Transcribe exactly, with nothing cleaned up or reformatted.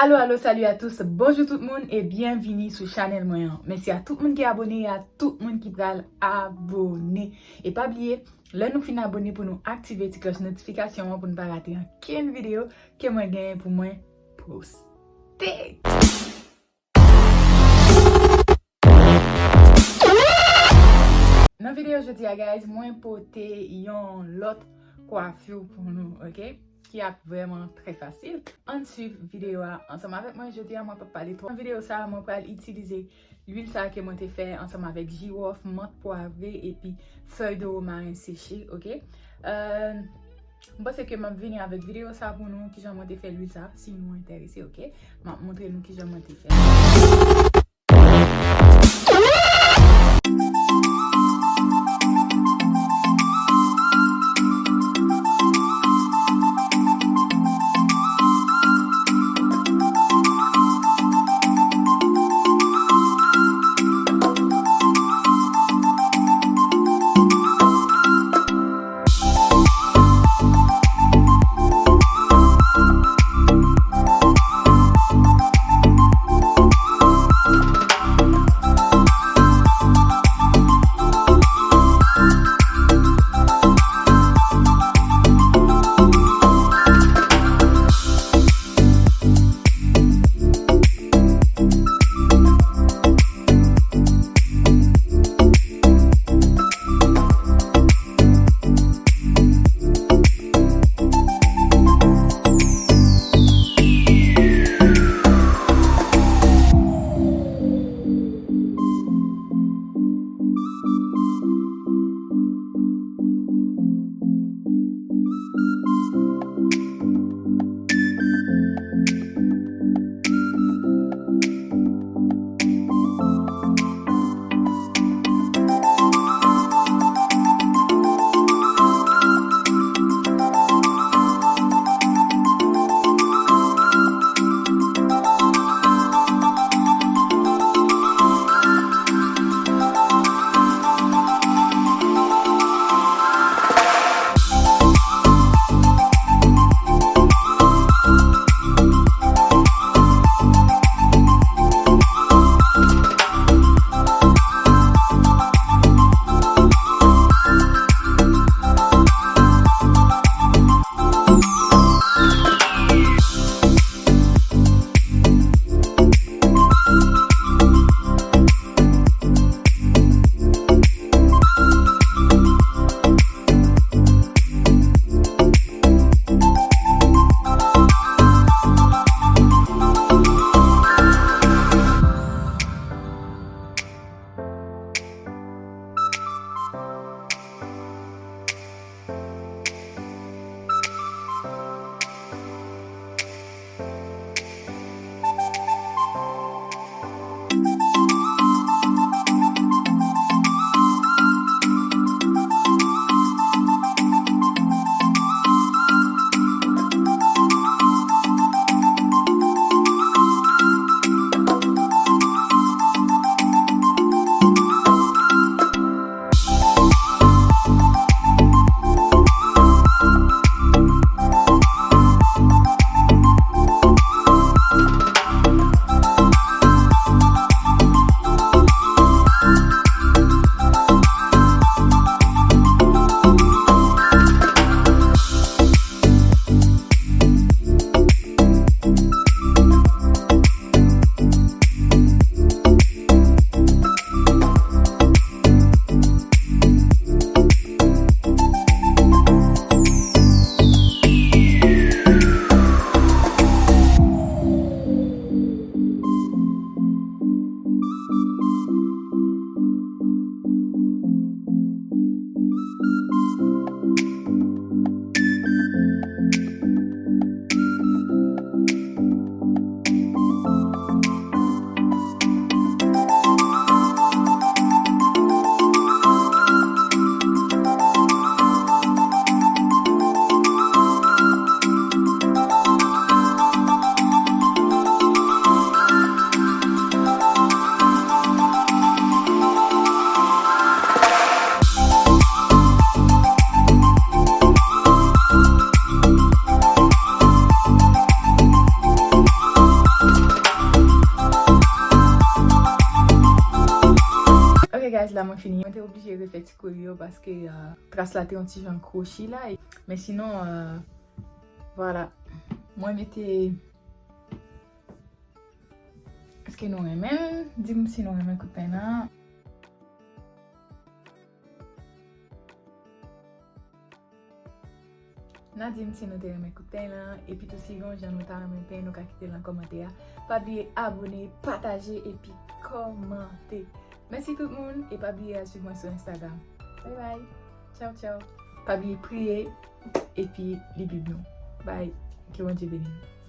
Alo, alo, salut à tous, bonjou tout moun e byenvini sou chanèl mwen an. Mèsi a tout moun ki abòne e a tout moun ki pral abòne. E pa bliye, lè nou fin abòne pou nou aktive ti klòch notifikasyon an pou nou pa rate ankenn videyo ke mwen genyen pou mwen poste. Nan videyo jodi a, guys, mwen pote yon lòt kwafi pou nou, ok? Ki ap vrèman trè fasil. Ann swiv videyo a ansanm avèk mwen. Jodi a, mwen p ap pale twòp. Nan videyo sa a, mwen pral itilize lwil sa a ke mwen te fè ansanm avèk jiwòf, mant pwavre epi fèy de womaren seche, ok? Euh, mwen panse ke m ap vini avèk videyo sa a pou nou, kijan mwen te fè lwil sa a, si nou enterese, ok? M ap montre nou kijan mwen te fè. La mwen fini. Mwen te oblije refè ti kouri yo paske uh, tras la te yon ti jan krochi la. Men sinon, uh, vwala. Mwen mete. Èske nou renmen l? Di m si nou renmen kout peny nan. N a di m si nou te renmen kout peny lan, epi tou si gen yon jan nou ta renmen peny, nou ka kite l nan kòmantè a. Pa bliye abone, pataje epi kòmante. Mèsi tout moun e pa bliye al swiv mwen sou Instagram. Bay bay. Tchaw tchaw. Pa bliye priye epi li Bib nou. Bay. Ke Bondye beni nou.